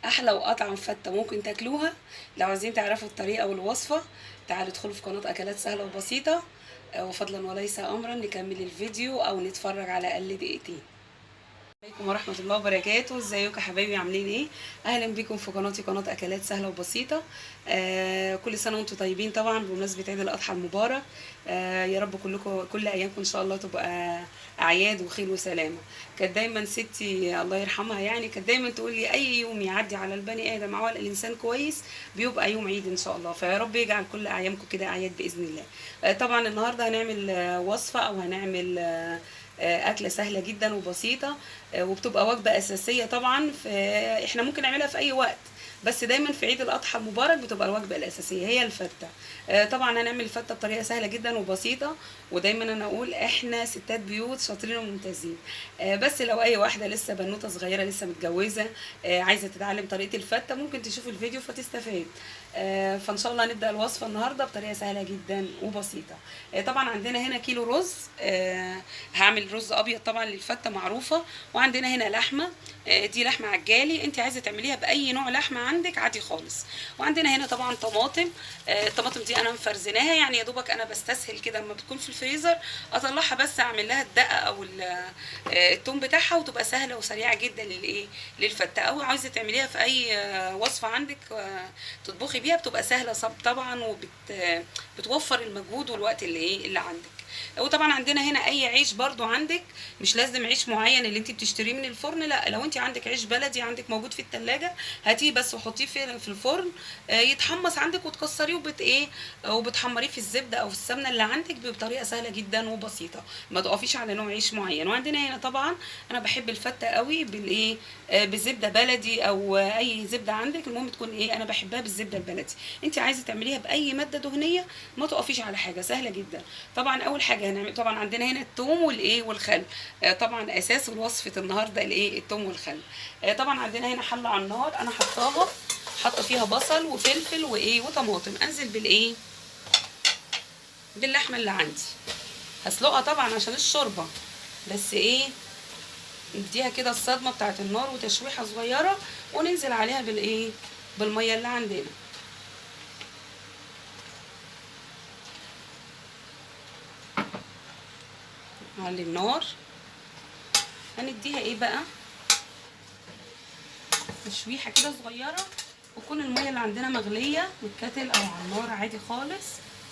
احلى واطعم فته ممكن تاكلوها. لو عايزين تعرفوا الطريقة والوصفه تعالوا ادخلوا في قناة اكلات سهلة وبسيطة، وفضلا وليس امرا نكمل الفيديو او نتفرج على الاقل دقيقتين. عليكم ورحمة الله وبركاته. ازيكم يا حبايبي، عاملين ايه؟ اهلا بكم في قناتي، قناة اكلات سهلة وبسيطة. كل سنة وانتم طيبين طبعا بمناسبة عيد الاضحى المبارك. يا رب كلكم كل ايامكم ان شاء الله تبقى اعياد وخير وسلامه. كانت دايما ستي الله يرحمها يعني كانت دايما تقول لي اي يوم يعدي على البني ادم او على الانسان كويس بيبقى يوم عيد ان شاء الله، فيا رب يجعل كل اعيامكم كده اعياد باذن الله. طبعا النهارده هنعمل وصفه او هنعمل أكلة سهلة جدا وبسيطة، وبتبقى وجبة أساسية طبعا، احنا ممكن نعملها في أي وقت، بس دايما في عيد الأضحى المبارك بتبقى الوجبة الأساسية هي الفتة. طبعا هنعمل الفتة بطريقة سهلة جدا وبسيطة، ودايما أنا أقول احنا ستات بيوت شاطرين وممتازين. بس لو أي واحدة لسه بنوتة صغيرة لسه متجوزة عايزة تتعلم طريقة الفتة ممكن تشوف الفيديو فتستفاد. فإن شاء الله هنبدأ الوصفة النهاردة بطريقة سهلة جدا وبسيطة. طبعا عندنا هنا كيلو رز، هعمل رز أبيض طبعا للفتة معروفة، وعندنا هنا لحمة، دي لحمة عجالي، انت عايزة تعمليها بأي نوع لحمة عندك عادي خالص. وعندنا هنا طبعا طماطم، الطماطم دي انا مفرزناها، يعني يا دوبك انا بستسهل كده اما بتكون في الفريزر اطلعها بس اعمل لها الدقة او التوم بتاعها، وتبقى سهلة وسريعة جدا للايه للفته، او عايزه تعمليها في اي وصفه عندك تطبخي بيها بتبقى سهلة طبعا، وبتوفر المجهود والوقت اللي ايه اللي عندك. وطبعا عندنا هنا اي عيش برضو عندك، مش لازم عيش معين اللي انت بتشتريه من الفرن، لا لو انت عندك عيش بلدي عندك موجود في التلاجة هاتيه بس وحطيه في الفرن، يتحمص عندك وتكسريه وبت ايه وبتحمريه في الزبدة او في السمنة اللي عندك بطريقة سهلة جدا وبسيطة، ما تقفيش على نوع عيش معين. وعندنا هنا طبعا انا بحب الفته قوي بالايه بزبده بلدي او اي زبدة عندك، المهم تكون ايه انا بحبها بالزبده البلدي. انت عايزه تعمليها باي مادة دهنية ما تقفيش على حاجة، سهلة جدا. طبعا اول حاجة هنعمل طبعا عندنا هنا الثوم والايه والخل، طبعا اساس وصفه النهارده الايه الثوم والخل. طبعا عندنا هنا حله على النار انا حطاها، حاطه فيها بصل وفلفل وايه وطماطم. انزل بالايه باللحمه اللي عندي، هسلقها طبعا عشان الشوربة، بس ايه نديها كده الصدمة بتاعت النار وتشويحه صغيرة، وننزل عليها بالايه بالمية اللي عندنا. نعلي النار، هنديها ايه بقى تشويحه كده صغيرة، وتكون المية اللي عندنا مغليه متكتل او على النار عادي خالص،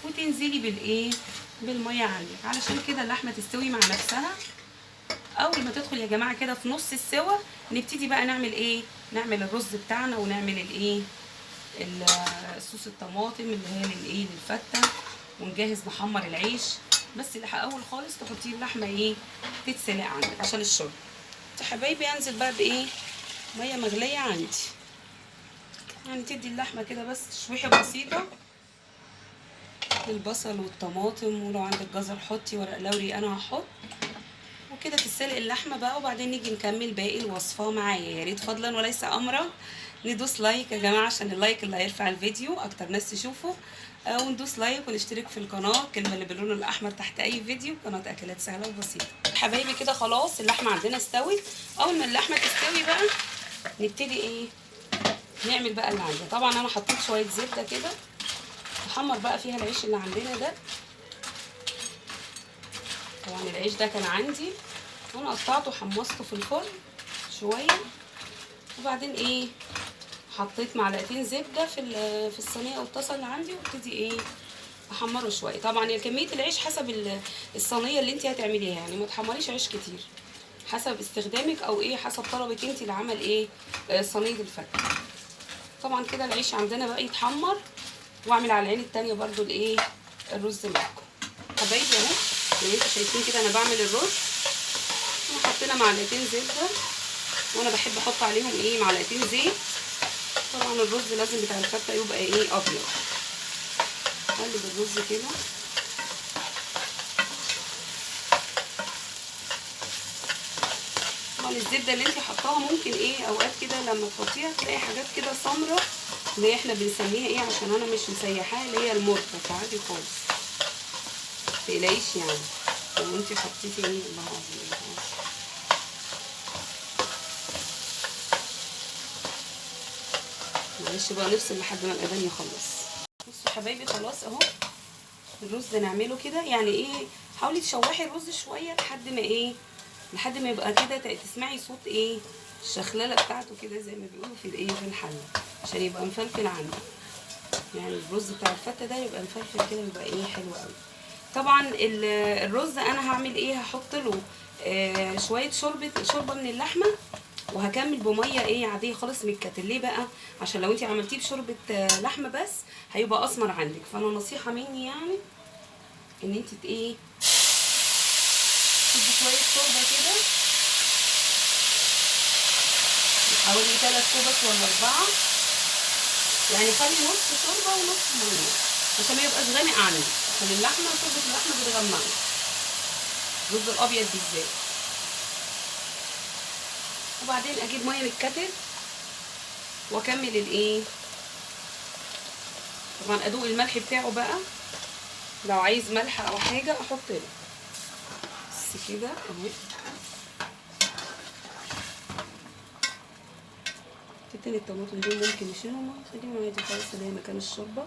وتنزلي بالايه بالمية عندك علشان كده اللحمة تستوي مع نفسها. اول ما تدخل يا جماعة كده في نص السوا نبتدي بقى نعمل ايه، نعمل الرز بتاعنا ونعمل الايه الصوص الطماطم اللي هي للايه للفته، ونجهز نحمر العيش. بس اللي اول خالص تحطيه اللحمة ايه تتسلق عندك عشان الشوربة. يا حبايبي انزل بقى بايه مية مغليه عندي، يعني تدي اللحمة كده بس تشويحه بسيطة بالبصل والطماطم، ولو عندك جزر حطي، ورق لوري انا هحط، وكده تتسلق اللحمة بقى. وبعدين نيجي نكمل باقي الوصفة معايا. يا ريت فضلا وليس امرا ندوس like يا جماعة، عشان ال like اللي هيرفع الفيديو اكتر ناس تشوفه، وندوس like ونشترك في القناة، الكلمة اللي باللون الاحمر تحت اي فيديو، قناة اكلات سهلة وبسيطة. حبايبي كده خلاص اللحمة عندنا استوت. اول ما اللحمة تستوي بقى نبتدي ايه نعمل بقى اللي عندنا. طبعا انا حطيت شوية زبدة كده نحمر بقى فيها العيش اللي عندنا ده. طبعا العيش ده كان عندي وانا قطعته وحمصته في الفرن شوية، وبعدين ايه حطيت معلقتين زبدة في الصينية او الطاسه اللي عندي، وابتدي ايه احمره شوية. طبعا كمية العيش حسب الصينية اللي انت هتعمليها، يعني ما تحمريش عيش كتير، حسب استخدامك او ايه حسب طلبك انت لعمل ايه صينية الفته. طبعا كده العيش عندنا بقى يتحمر، واعمل على العين التانية برضو الايه الرز معاكم حبايبي اهو. زي ما انتوا شايفين كده انا بعمل الرز، وحطينا معلقتين زبدة، وانا بحب احط عليهم ايه معلقتين زيت. طبعا الرز لازم بتاع الفته يبقى ايه ابيض. قلب الرز كده، طبعا الزبدة اللي انت حطاها ممكن ايه اوقات كده لما تحطيها تلاقي حاجات كده سمرة اللي احنا بنسميها ايه عشان انا مش مسيحاها اللي هي المرة، فعادي خالص متقلقيش يعني لو انت حطيتي ايه. الله اعلم. معلش بقى نفصل لحد ما الاذان يخلص. بصوا حبايبي خلاص اهو الرز نعمله كده، يعني ايه، حاولي تشوحي الرز شوية لحد ما ايه، لحد ما يبقى كده تسمعي صوت ايه الشخلله بتاعته كده زي ما بيقولوا في الايه في الحلة، عشان يبقى مفلفل عندك. يعني الرز بتاع الفته ده يبقى مفلفل كده، يبقى ايه حلو قوي. طبعا الرز انا هعمل ايه، هحط له شوية شوربة من اللحمة، وهكمل بميه ايه عادية خالص من الكاتل. ليه بقى؟ عشان لو انتي عملتيه بشوربه لحمه بس هيبقى اسمر عندك. فانا نصيحة مني يعني ان انتي ايه تدي شوية شوربة كده حوالي 3 كوبس ولا 4، يعني خلي نص شوربة ونص مية عشان ما يبقاش غامق عندك، عشان اللحمة شوربة اللحمة بتغمقه، الرز الابيض بالذات. وبعدين اجيب مية من الكتل واكمل الايه، طبعا ادوق الملح بتاعه بقى، لو عايز ملح او حاجة احط له بس كده اهو. حتتين الطماطم دول ممكن نشيلهم ونخليهم عادي خالص اللي هي مكان الشوربة.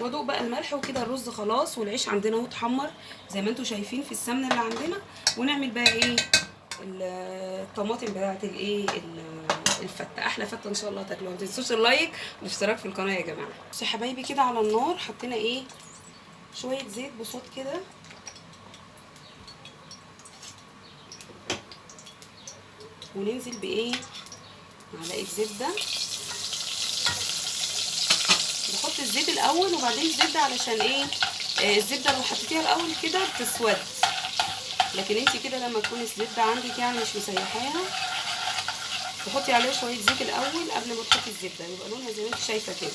وادوق بقى الملح وكده. الرز خلاص والعيش عندنا اهو اتحمر زي ما انتم شايفين في السمنة اللي عندنا. ونعمل بقى ايه الطماطم بتاعت الايه الفته، احلى فته ان شاء الله تاكلوها. ما تنسوش اللايك والاشتراك في القناة يا جماعة. بصوا يا حبايبي كده على النار حطينا ايه شوية زيت بصوت كده، وننزل بايه معلقه زبدة. بحط الزيت الاول وبعدين الزبدة، علشان ايه الزبدة لو حطيتيها الاول كده بتسود، لكن انت كده لما تكون الزبدة عندك يعني مش مسيحاها تحطي عليها شوية زيت الاول قبل ما تحطي الزبدة، يبقى لونها زي ما انت شايفه كده.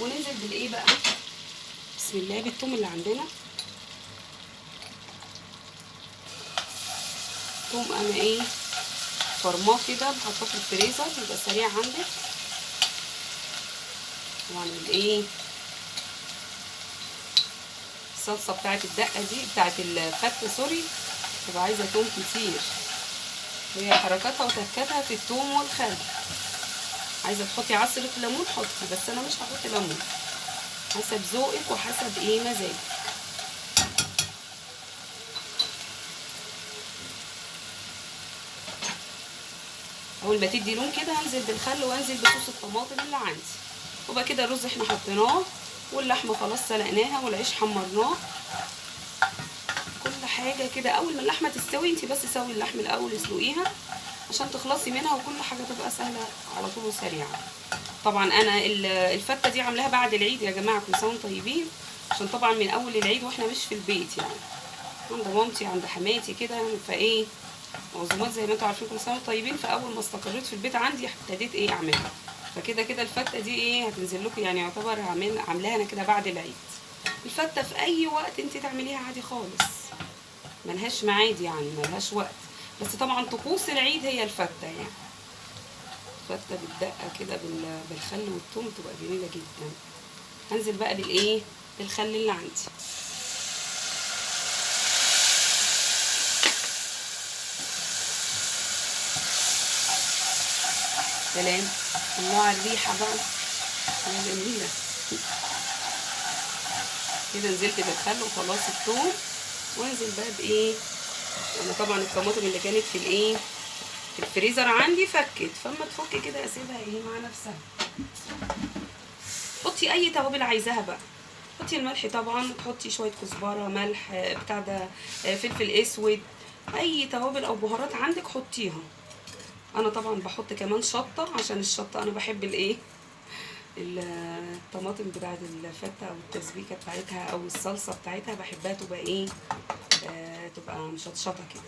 وننزل بالايه بقى، بسم الله، بالثوم اللي عندنا. ثوم انا ايه فرماه كده بحطه في الفريزر يبقى سريع عندك. واعمل ايه الصلصه بتاعت الدقة دي بتاعت الفته سوري، تبقى عايزه توم كتير، هي حركاتها وتكاتها في التوم والخل. عايزه تحطي عصره ليمون حطي، بس انا مش هحط ليمون، حسب ذوقك وحسب ايه مزاجك. اول ما تدي لون كده هنزل بالخل وانزل بصوص الطماطم اللي عندي. وبقى كده الرز احنا حطيناه واللحمة خلاص سلقناها والعيش حمرناه، كل حاجة كده. اول ما اللحمة تستوي انت بس سوي اللحمة الاول، اسلقيها عشان تخلصي منها وكل حاجة تبقى سهلة على طول وسريعة. طبعا انا الفته دي عاملاها بعد العيد يا جماعة، كل سنة وانتم طيبين، عشان طبعا من اول العيد واحنا مش في البيت يعني، عند مامتي عند حماتي كده، فايه عزومات زي ما انتم عارفين، كل سنة وانتم طيبين. فاول ما استقريت في البيت عندي ابتديت ايه اعملها، فكده كده الفته دي ايه هتنزل لكم، يعني يعتبر عاملاها انا كده بعد العيد. الفته في اي وقت انت تعمليها عادي خالص، ملهاش ميعاد يعني، ملهاش وقت، بس طبعا طقوس العيد هي الفته يعني. الفته بالدقه كده بالخل والثوم تبقى جميلة جدا. هنزل بقى بالايه بالخل اللي عندي. سلام الله على الريحة بقى جميلة كده. نزلت بالخل وخلاص الثوم، وانزل بقى بايه، انا طبعا الطماطم اللي كانت في الايه في الفريزر عندي فكت، فاما تفك كده اسيبها ايه مع نفسها. حطي اي توابل عايزاها بقى، حطي الملح طبعا، تحطي شوية كزبره، ملح بتاع ده، فلفل اسود، اي توابل او بهارات عندك حطيها. انا طبعا بحط كمان شطه، عشان الشطه انا بحب الايه الطماطم بتاعه الفته او التسبيكه بتاعتها او الصلصه بتاعتها، بحبها تبقى ايه تبقى مشطشطه كده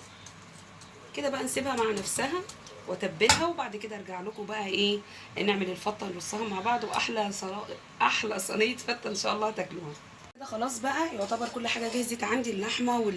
كده بقى. نسيبها مع نفسها واتبلها، وبعد كده ارجع لكم بقى ايه نعمل الفته نرصها مع بعض، واحلى احلى صينية فته ان شاء الله تاكلوها. كده كده خلاص بقى يعتبر كل حاجة جهزت عندي، اللحمة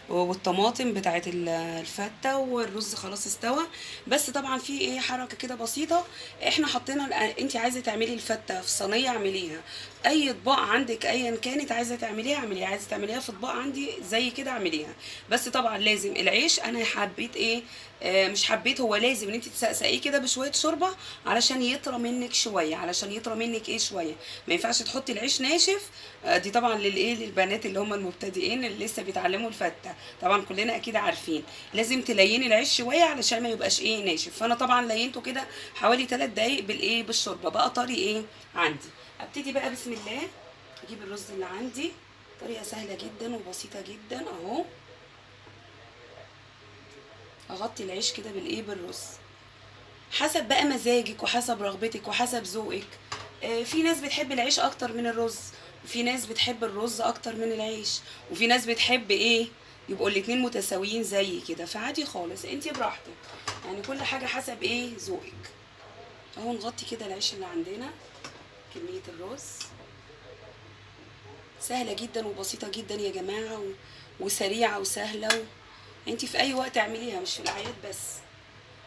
والطماطم بتاعت الفته، والرز خلاص استوى. بس طبعا في ايه حركة كده بسيطة احنا حطينا، انت عايزه تعملي الفته في صينية اعمليها، اي اطباق عندك ايا كانت عايزه تعمليها اعمليها، عايزه تعمليها في اطباق عندي زي كده اعمليها. بس طبعا لازم العيش، انا حبيت ايه، مش حبيت، هو لازم ان انت تسقسقيه كده بشوية شوربة علشان يطرى منك شوية، علشان يطرى منك ايه شوية. ما ينفعش تحطي العيش ناشف. دي طبعا للايه، للبنات اللي هم المبتدئين اللي لسه بيتعلموا الفته، طبعا كلنا اكيد عارفين لازم تليني العيش شوية علشان ما يبقاش ايه ناشف. فانا طبعا لينته كده حوالي 3 دقايق بالايه بالشوربه، بقى طري ايه عندي. ابتدي بقى بسم الله اجيب الرز اللي عندي، طريقه سهلة جدا وبسيطة جدا اهو. اغطي العيش كده بالايه بالرز، حسب بقى مزاجك وحسب رغبتك وحسب ذوقك. في ناس بتحب العيش اكتر من الرز، وفي ناس بتحب الرز اكتر من العيش، وفي ناس بتحب ايه يبقوا الاتنين متساويين زي كده، فعادي خالص انتي براحتك، يعني كل حاجة حسب ايه ذوقك. اهو نغطي كده العيش اللي عندنا كمية الرز. سهلة جدا وبسيطة جدا يا جماعة، وسريعة وسهلة، انتي في اي وقت اعمليها، مش في الاعياد بس،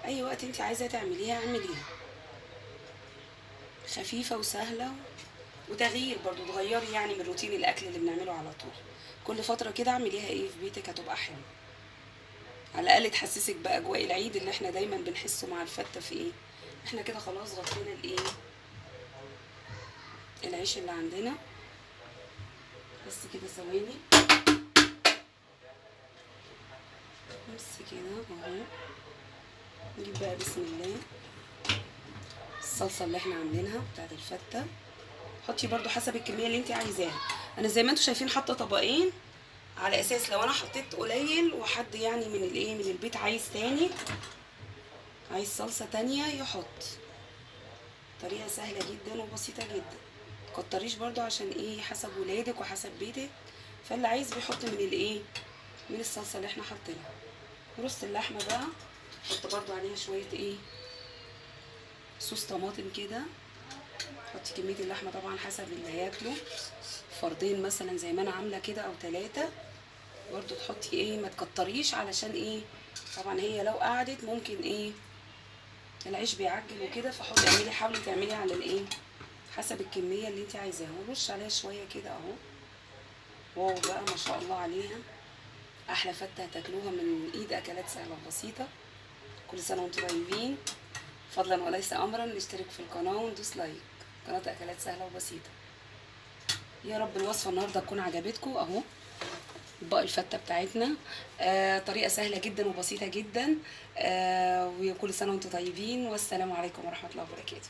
اي وقت انتي عايزه تعمليها اعمليها، خفيفة وسهلة وتغيير برضو، تغيري يعني من روتين الاكل اللي بنعمله على طول. كل فترة كده اعمليها ايه في بيتك، هتبقى حلوة، على الاقل تحسسك باجواء العيد اللي احنا دايما بنحسه مع الفته في ايه. احنا كده خلاص غطينا الايه العيش اللي عندنا، بس كده ثواني بس كده اهو. نجيب بقى بسم الله الصلصه اللي احنا عاملينها بتاعت الفته، حطي برضو حسب الكمية اللي انت عايزاها. انا زي ما انتم شايفين حاطه طبقين، على اساس لو انا حطيت قليل وحد يعني من الايه من البيت عايز تاني، عايز صلصه تانية يحط. طريقه سهلة جدا وبسيطة جدا، متكتريش برضو عشان ايه حسب ولادك وحسب بيتك، فاللي عايز بيحط من الايه من الصلصه اللي احنا حاطينها. نرص اللحمة بقى، حط برضو عليها شوية ايه صوص طماطم كده. حطي كمية اللحمة طبعا حسب اللي هياكله، فردين مثلا زي ما انا عامله كده او 3، برضو تحطي ايه ما تكتريش علشان ايه طبعا هي لو قعدت ممكن ايه العيش بيعجن وكده، فحطي اعملي حاولي تعملي على الايه حسب الكمية اللي انت عايزاها. ورش عليها شوية كده اهو. واو بقى ما شاء الله عليها، احلى فته هتاكلوها من ايد اكلات سهلة وبسيطة. كل سنة وانتم طيبين. فضلا وليس امرا نشترك في القناة وندوس لايك، قناة اكلات سهلة وبسيطة. يا رب الوصفة النهارده تكون عجبتكم. اهو اطباق الفته بتاعتنا، طريقه سهلة جدا وبسيطة جدا. وكل سنة وانتم طيبين، والسلام عليكم ورحمة الله وبركاته.